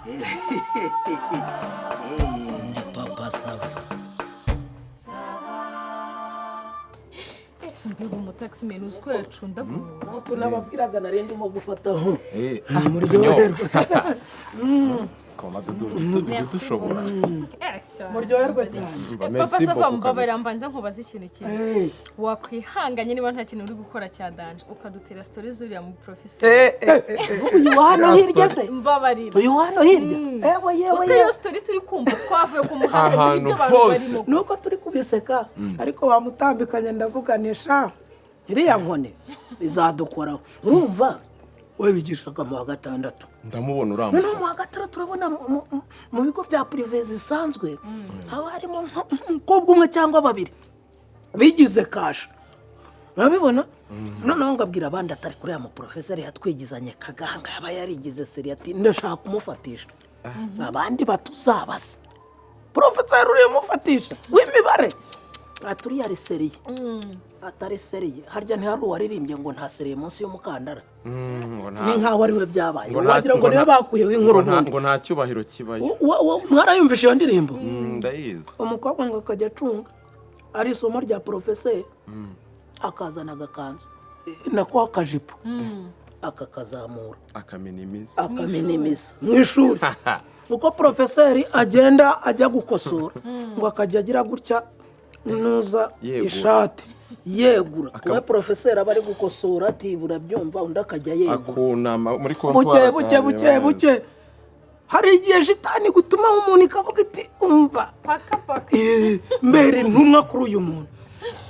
Ndi Papa Sava. Mbega umutaximeni uzi ko yacunda umuntu. Nk'uko nababwiraga, nari ndimo gufataho. Muryoherwe. Koma dudu, dushobora. Cyane. Muryoherwe cyane. Papa Merci Sava, beaucoup. mbabarira Kabisa. mbanza nkubaze ikintu kimwe. Wakwihanganye, niba nta kintu uri gukora cya danger, ukadutera story zuriya mu professeur? Uyu wa hano hirya se? Mbabarira. Uyu wa hano hirya? Ewe yewe! Uziko Yewe! iyo story turi kumva twavuye ku muhanda Ahantu n'ibyo abantu hose. barimo. Nuko turi kubiseka, ariko wamutambikanye ndavuganisha iriya nkoni izadukoraho. Urumva, we wigishaga mu wa gatandatu. Ndamubona. Noneho Uramutse. mu wa gatandatu, urabona mu bigo bya privé zisanzwe haba harimo nk'umukobwa umwe cyangwa babiri bigize kasha, urabibona. Noneho ngabwira abandi atari kuri ya muporofeseri yatwigizanye kagahanga, yaba yarigize sérieux, ati ndashaka kumufatisha. Abandi batuzabasa porofeseri uriya umufatisha w'imibare, ati uriya ari sérieux, atari sérieux. Harya ntihari uwaririmbye ngo nta sérieux munsi y'umukandara? Ngo nta Ni nkaho ari we byabaye. Ngo nta- Wagira ngo ngo niwe bakuyeho inkuru. Ubundi ngo nta cyubahiro kibayo. Mwarayumvishe iyo ndirimbo? Ndayizi. Umukobwa ngo akajya acunga ari isomo rya porofeseri, akazana agakanzu, nako akajipo, akakazamura. Akaminimiza. Akaminimiza mu ishuri. Uko porofeseri agenda ajya gukosora, ngo akajya agira gutya nuza Yegura. ishati yegura, kuba porofeseri aba ari gukosora ati burabyumva, undi akajya yegura. Akunama muri Buke comptoir. buke buke buke, hari igihe shitani gutuma umuntu ikavuga iti umva, Paka paka. Mbere intumwa kuri uyu muntu,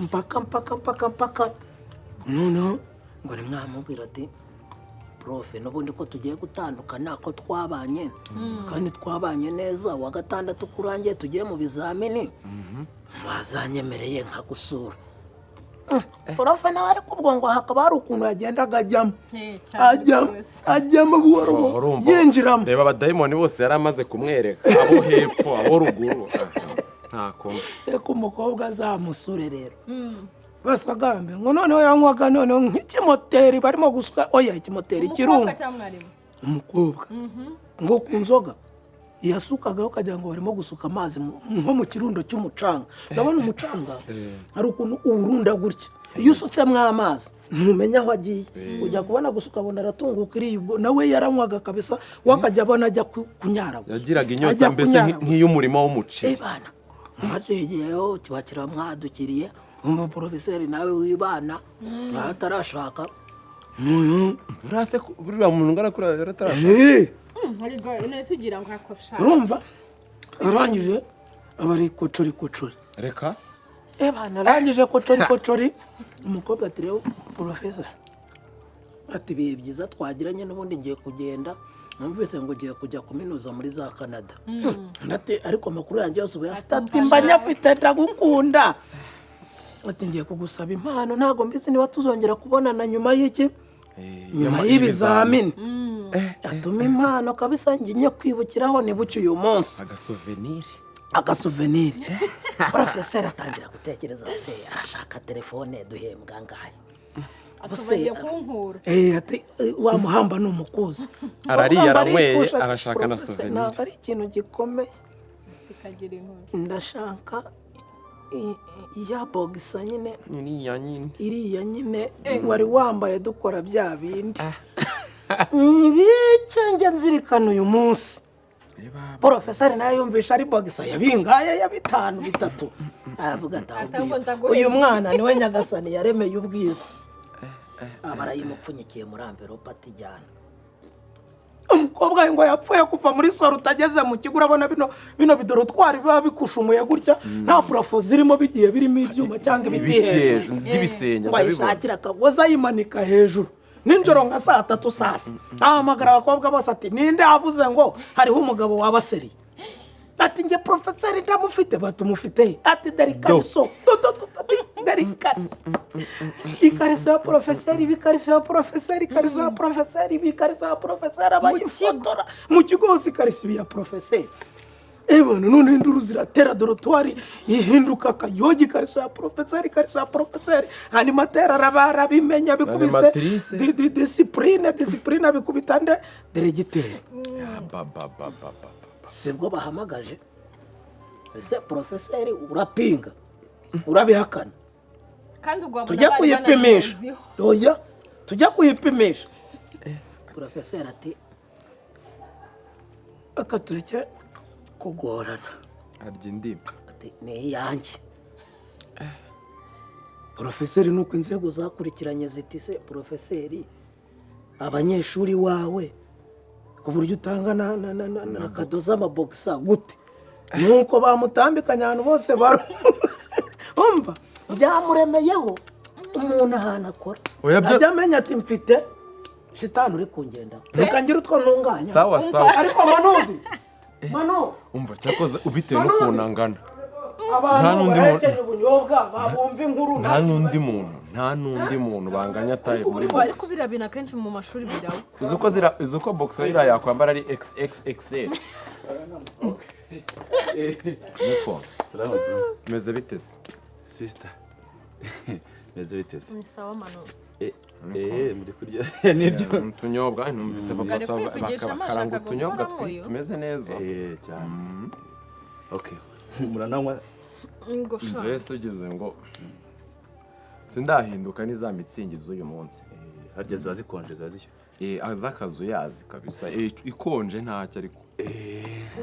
mpaka mpaka mpaka mpaka. Noneho ngo nimwamubwira ati prof, n'ubundi ko tugiye gutandukana, ko twabanye kandi twabanye neza, wa gatandatu kurangiye tugiye mu bizamini, wazanyemereye nkagusura? Prof nawe ariko ubwo ngo hakaba hari ukuntu yagendaga ajyamo. Cyane Ajyamo. rwose. Ajyamo buhoro buhoro. Urumva, yinjiramo. Reba abadayimoni bose yari amaze kumwereka, abo hepfo, abo ruguru. Aha, nta kundi. Reka umukobwa azamusure rero basagambe ngo noneho yanywaga noneho nk'ikimoteri barimo gusuka, oya, ikimoteri. Umukobwa Kirunga. cyangwa mwarimu? Umukobwa. Ngo ku nzoga yasukagaho ukagira ngo barimo gusuka amazi nko mu kirundo cy'umucanga. Urabona umucanga hari ukuntu uwurunda gutya, iyo usutsemo amazi ntumenya aho agiye, ujya kubona gusa ukabona aratunguka iriya. Ubwo nawe yaranywaga kabisa, we akajya abona ajya kunyara gusa. Yagiraga inyota Ajya mbese kunyara gusa. nk'iy'umurima w'umuceri. Bana mwacegeyeho kiba mwadukiriye, umva porofeseri nawe wibana nawe atarashaka. Burase buriya muntu ungana kuriya yaratarashaka? Ariko nese ugira ngo akosha. Urumva, arangije aba ari kocori kocori. Reka. Bana, arangije kocori kocori, umukobwa ati rero porofeseri, ati ibihe byiza twagiranye, n'ubundi ngiye kugenda, numvise ngo ugiye kujya kuminuza muri za Canada. Ati ariko amakuru yanjye yose ubu yafite, ati mba nyafite, ndagukunda, ati ngiye kugusaba impano, ntabwo mbizi niba tuzongera kubonana nyuma y'iki, nyuma y'ibizamini, atuma impano kabisa ngiye kwibukiraho nibuke uyu munsi. Agasouvenir. Agasouvenir. Porofeseri atangira gutekereza, se arashaka telefone, duhembwa angahe? Ati bagiye kunkura. Ati wa muhamba ni umukuzi. Arariye, Muhamba aranyweye, aripfusha, ati, arashaka na "Porofeseri, souvenir." ntabwo ari ikintu gikomeye. Tukagira inkuru. Ndashaka ya boxer nyine. Iriya nyine. Iriya nyine wari wambaye dukora bya bindi nibike njya nzirikana uyu munsi. Porofeseri nawe yumvisha ari boxer ya bingahe, ya bitanu, bitatu, aravuga ati ahubwo Ahubwo ndaguhenze. Uyu mwana niwe Nyagasani yaremeye ubwiza. Aba arayimupfunyikiye muri enveloppe, atijyana. Umukobwa we ngo yapfuye kuva muri soro utageze mu kigo, urabona bino bidorotwari biba bikushumuye gutya, nta plafond zirimo, bigiye birimo ibyuma cyangwa ibiti Ibiti hejuru. hejuru by'ibisenge. Ngo Ndabibona. ayishakire akagozi, ayimanika hejuru nijoro nka saa 3 saa sita, ahamagara abakobwa bose ati ninde avuze ngo hariho umugabo waba sérieux? Ati njye porofeseri ndamufite. Batumufite, ati dore ikariso. Do, do, do, do, dore ikariso, ikariso ya porofeseri, iba ikariso ya porofeseri, ikariso ya porofeseri, iba ikariso ya porofeseri, abayifotora mu kigo hose, ikariso iba iya porofeseri. Ebana, none induru ziratera, dortoir ihinduka akayogi, ikariso ya porofeseri, ikariso ya porofeseri, animateur araba arabimenya, bikubise. Animatrice. Discipline, discipline abikubita nde? Diregiteri. Ba ba ba ba ba. Sibwo bahamagaje: "Ese porofeseri, urapinga, urabihakana?" Kandi ubwo wabona Tujya bari kuyipimisha. banabiziho. Oya, tujya kuyipimisha. Porofeseri ati: "Aka tureke kugorana." Arya indimi. Ati: "Ni iyanjye." Porofeseri, nuko inzego zakurikiranye ziti: "Se porofeseri, abanyeshuri wawe ku buryo utanga na kado z'amabogisa gute?" Nuko bamutambikanye ahantu bose, umva byamuremeyeho. Umuntu ahantu akora Oya, ajya amenya ati: "Mfite shitani uri kungendaho, reka ngire utwo ntunganya." Sawa sawa. Ariko manudi manu. Umva, cyakoze ubitewe n'ukuntu angana, Abantu Nta n'undi bahekenye ubunyobwa babumva inkuru. nta n'undi muntu, nta n'undi muntu banganya taille muri Ariko box. biriya bintu akenshi mu mashuri biraba. Uzi uko zira, uzi uko boxer iriya yakwambara ari XXXL? Niko. Salama, bro. Meze bite se? Sister. Meze bite se? Ni sawa, manu. Eh, eh, muri kurya nibyo. Utunyobwa numvise Ari papa sava kwivugisha bakaranga amashaka utunyobwa gukoramo uyu. tumeze neza. Eh, cyane. Okay. Murananywa? Ngo sha. Inzu yose ugeze ngo sindahinduka ni za Mützig z'uyu munsi. Eh, harya ziba zikonje, ziba zishya. Eh, z'akazu yazi kabisa. Eh, ikonje ntacyo ariko.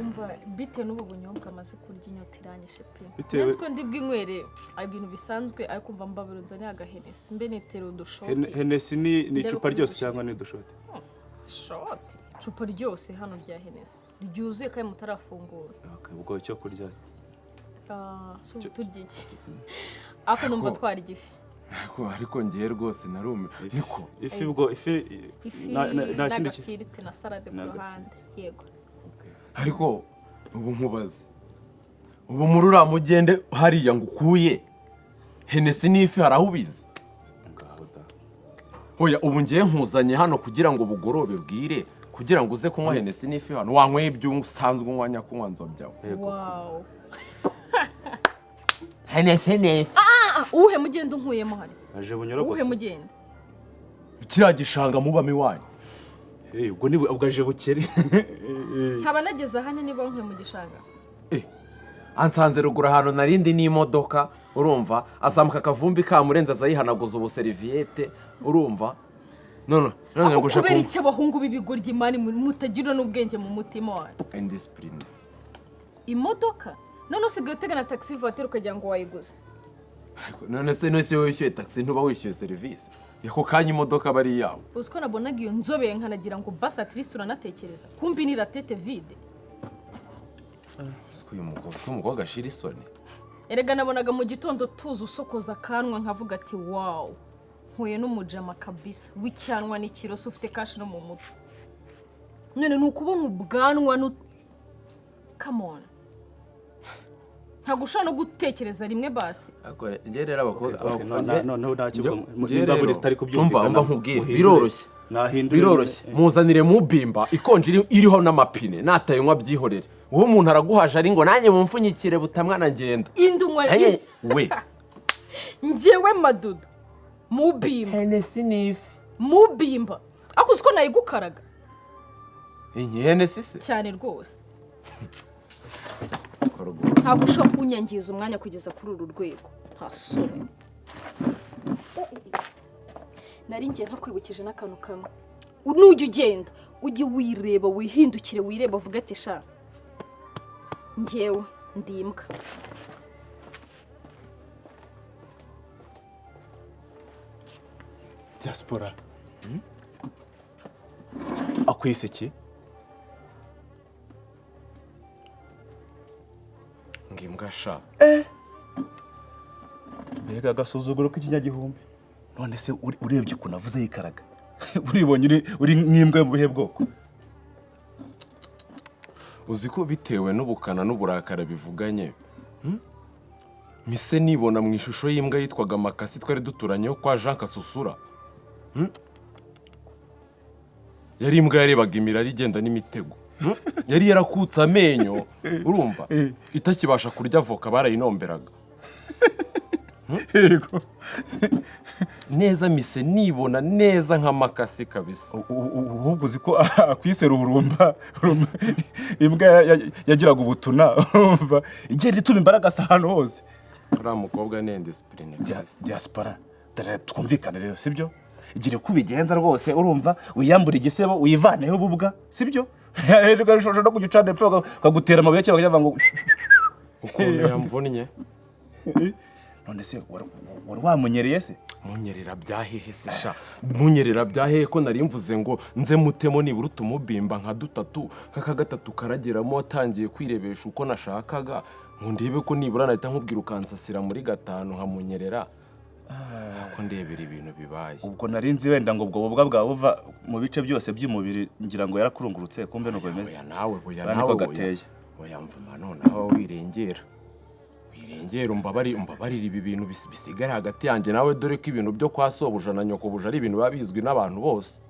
Umva, bitewe n'ubu bunyobwa amaze kurya, inyota iranyishe pe. Bitewe- Natwe ndi bwinywere ibintu bisanzwe, ariko mva mbabura nzane agaHennessy mbe nitera udushoti. Hennessy ni Ndebe icupa ukuntu ryose bushyira. cyangwa ni udushoti? Shoti, icupa ryose hano rya Hennessy ryuzuye kandi mutarafungura. Okay, ubwo icyo kurya. Ah, si ubu turya iki? Ariko numva twarya ifi. Ariko ngiye rwose narume. Niko. Ifi, ubwo ifi Ifi nta kindi n'agafiriti na salade ku N'agafiriti. ruhande, yego. Okay. Ariko ubu nkubaze. Ubu muri uriya mugende hariya ngo ukuye Hennessy n'ifi, hari aho ubizi? Ngaho da. Oya, ubu ngiye nkuzanye hano kugira ngo bugorobe bwire, kugira ngo uze kunywa Hennessy n'ifi hano, wanyweye ibyo usanzwe unywa nyakunywa nzobyawe. Yego. Wow. Hennessy n'ifi. Ah, uwuhe mugenda unkuyemo hari? Aje bunyura. Uwuhe mugenda? Kiriya gishanga mubamo iwanyu. Eh, ubwo ni ubwo aje bukeri. Nkaba nageze hano niba nkuye mu gishanga? Ansanze ruguru ahantu narindi n'imodoka, urumva, azamuka akavumbi kamurenze, azayihanaguza ubuseriviyete, urumva, none none Ako ngo ushaka kubera iki abahungu b'ibigoryi man mutagira n'ubwenge mu mutima wanyu? Indiscipline. Imodoka none usigaye utega na taxi voiture ukagira ngo wayiguze. None se wowe wishyuye taxi, ntuba wishyuye serivisi ako kanya? Imodoka aba ari iyawe. Uzi ko nabonaga iyo nzobere nkanagira ngo basi at least uranatekereza, kumbi ni la tête vide. Uzi ko uyu mukobwa, uzi ko umukobwa ashira isoni. Erega nabonaga mu gitondo tuzi usokoza akanwa, nkavuga ati: "Wow, nkuye n'umujama kabisa w'icyanwa n'ikiroso, ufite cash no mu mutwe." None ni ukubona ubwanwa nu come on, ntabwo ushobora no gutekereza rimwe basi. Ariko njye rero abakobwa Okay, noneho nta kivuga. Njye Niba rero, muri kubyumvikana, umva nkubwire, muhindure. Biroroshye. Nahindure. Biroroshye, muzanire mubimba ikonje iriho n'amapine, natayinywa byihorere. Wowe umuntu araguhaje ari ngo nanjye mumfunyikire butamwana ngenda. Indi unywa? Nanjye we. Njyewe madudu mubimba? Hennessy n'ifi. Mubimba, ariko uzi ko nayigukaraga? Iyi Hennessy se? Cyane rwose. Ntabwo ushobora kunyangiza umwanya kugeza kuri uru rwego, nta soni. Nari ngiye ntakwibukije n'akantu kamwe: nujya ugenda ujye wireba, wihindukire, wireba, uvuge ati: "Sha, njyewe ndi imbwa." Diaspora. Akwise iki? Ngo imbwa sha. Mbega agasuzuguro k'ikinyagihumbi! None se urebye ukuntu avuze yikaraga, uribonye uri nk'imbwa yo mu buhe bwoko? Uzi ko bitewe n'ubukana n'uburakari bivuganye, Mise nibona mu ishusho y'imbwa yitwaga Makasi twari duturanyeho kwa Jean Kasusura. Yari imbwa yarebaga imirari igenda n'imitego. Yari yarakutse amenyo, urumva, itakibasha kurya avoka, barayinomberaga. Yego. Neza mise nibona neza nk'amakasi kabisa. Ahubwo uzi ko akwise ruhurumba? Urumva, imbwa yagiraga ubutuna, urumva, igenda ituma imbaraga ahantu hose. Uriya mukobwa ni indiscipline kabisa. Diaspora, dore twumvikane rero, sibyo? Igira uko ubigenza rwose, urumva, wiyambure igisebo, wivaneho ububwa, sibyo? Rero ushobora no kujya ucana epfo bakagutera amabuye cyangwa bakavuga ngo Ukuntu yamvunnye. None se wari wamunyereye se? Munyerera byahehe se sha? Munyerera byahehe ko nari mvuze ngo nze mutemo nibura utumubimba nka dutatu, nk'aka gatatu karageramo, atangiye kwirebesha uko nashakaga ngo ndebe ko nibura nahita nkubwira ukansasira muri gatanu nkamunyerera, ko ndebera ibintu bibaye. Ubwo nari nzi wenda ngo ubwo bubwa bwawe buva mu bice byose by'umubiri, ngira ngo yarakurungurutse, kumbe nuko bimeze. Oya nawe, oya. Buriya Nawe niko oya. gateye. Oya, mvuma noneho wirengera, wirengera, umbabarire ibi bintu bisigare hagati yanjye nawe, dore ko ibintu byo kwa sobuja na nyokobuja ari ibintu biba bizwi n'abantu bose.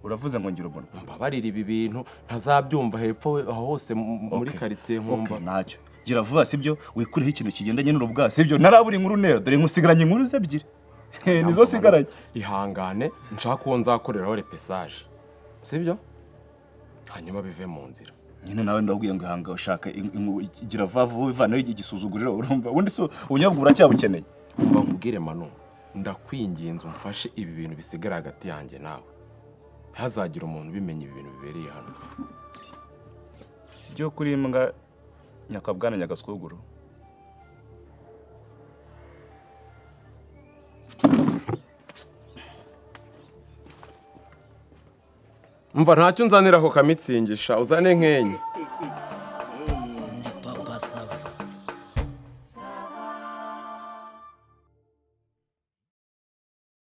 Uravuze ngo ngira umunwa. Mbabarire, ibi bintu ntazabyumva hepfo aho hose muri Okay. karitsiye nkumva. Okay, ntacyo, gira vuba, sibyo? Wikureho ikintu kigendanye n'urubwa, sibyo? Narabura inkuru nera, dore nkusigaranye inkuru ze ebyiri, nizo sigaranye. Ihangane, nshaka uwo nzakoreraho repêchage, sibyo? Hanyuma bive mu nzira. Nyine nawe ndabwiye ngo ihanga, ushaka gira vuba vuba wivaneho igisuzuguriro, urumva? Ubundi se ubunyobwa buracyabukeneye? Umva nkubwire Manu, ndakwinginze umfashe ibi bintu bisigara hagati yanjye nawe, ntihazagire umuntu ubimenya ibi bintu bibereye hano. Byo kuri imbwa nyakabwana nyagasuguru. Mva, ntacyo unzanira ako kamitsingisha, uzane nk'enye.